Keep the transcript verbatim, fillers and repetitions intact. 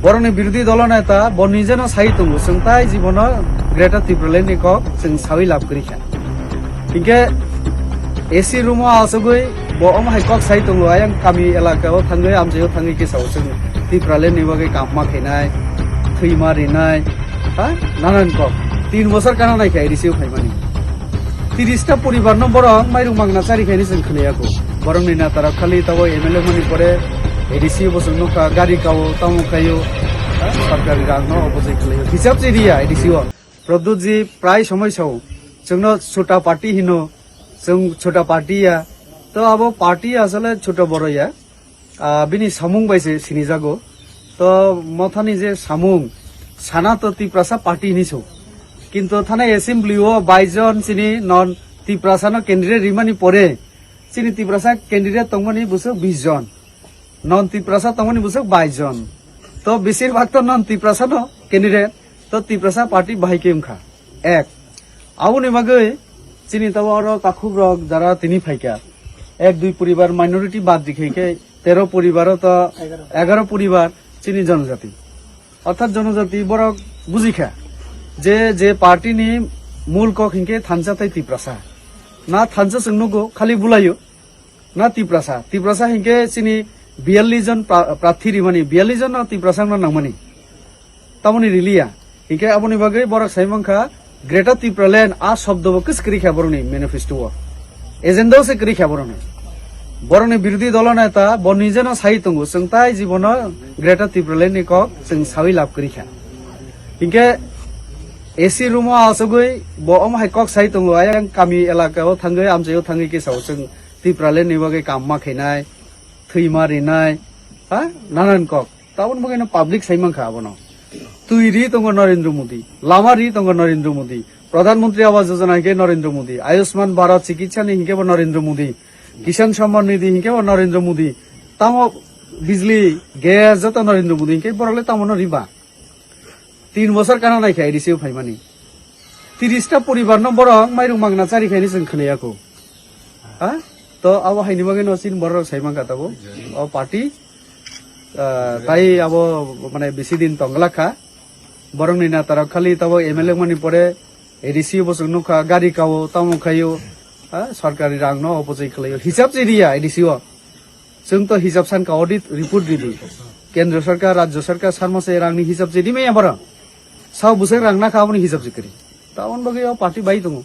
Borokni birodhi dolo neta bo nijeno sai tongo, chwng tai jibono Greater Tipraland ni kok chwng sawi lab kwrwi kha. Hinkhe A C room o asugwi bo omo hai kok sai tongo, ayang kami elaka o thangwi, amchai o thangwi kisa o chwng Tipraland ni bagwi kaham ma khainai, thwima rinai, ha, nanan kok. Tin bosor kana nai kha A D C o phaimani. Tiris ta poribar no borok mairung mangna chari khaini chwng khwnaya ko. Borok ni neta rok khali tabo M L A mani pore A D C o bo chwng nukha, gari kao, tamo khaio, ha, sarkari rang no obo chwng khwlaio. Hisab se riya A D C o. Pradyut ji prai somoi sao, chwngno chota party hino, chwng chota party ya. To abo party asole chota boro ya. Ah, bini samung bai se sinijago. To mothani je samung, sana to Tiprasa party ni so. Kintu thana assembly o bais jon chini non Tiprasa no candidate rimani pore, chini Tiprasa candidate tongmani bwswk bis jon. Non Tiprasa tongmani bwswk bais jon. To besir bhag to non Tiprasa no candidate, to Tiprasa party bahai khe wngkha. Ek. Aboni bagwi chini tabo oro takhuk rok jara tini phaikha. Ek dui poribar minority bad dikhai khe tero poribar o to egaro poribar chini jonojati. Orthat jonojati borok bujikha je, je party ni mul kok hinkhe thansa tei Tiprasa. Na thansa chwng nugo, khali bulaio. Na Tiprasa, Tiprasa hinkhe chini biyallis jon pra-, prarthi rimani, biyallis jon no Tiprasa no nangmani. Tamoni riliya. Hinkhe aboni bagwi borok sai mankha Greater Tipraland a shobdo bo kwswk kwrwi kha borokni manifesto o. Agenda o se kwrwi kha borokni. Borokni birodhi dolo neta bo nijeno sai tongo, chwng tai jibono Greater Tipraland ni kok chwng sawi lab kwrwi kha. Hinkhe A C room o asugwi bo omo hai kok sai tongo, ayang kami elaka o thangwi, amchai o thangwi kisa o chwng Tipraland ni bagwi kaham ma khainai, thwima rinai, ha, nanan kok. Taboni bagwi no public sai mankha abono. Twi ri tongo Narendra Modi, lama ri tongo Narendra Modi, Pradhan Mantri Awas Yojana hinkhe Narendra Modi, Ayushman Bharat Chikitsa ni hinkhe bo Narendra Modi, Kisan Samman Nidhi hinkhe bo Narendra Modi, tamo bijli, gas joto Narendra Modi hinkhe borok le tamo no riba. Tin bosor kana nai kha A D C o phaimani. Tiris ta poribar no borok mairung mangna chari khaini chwng khwnaya ko. Ha? To abo haini bagwi no chini borok rok sai mankha tabo. O party, ah, tai abo mane bisi din tongla kha. Borok ni neta rok khali tabo M L A mani pore A D C bo chwng nukha, gari kao, tamo khaio. Ha? Sarkari rang no opojai khwlaio. Hisab se riya A D C o. Chwng to hisab san ka, audit report ridi. Kendra sarkar, rajya sarkar, sarma se rang ni hisab se rimaya borok. Sao bwswk rang nakha aboni hisab se kwrwi. Tabon bagwi o party bai tongo.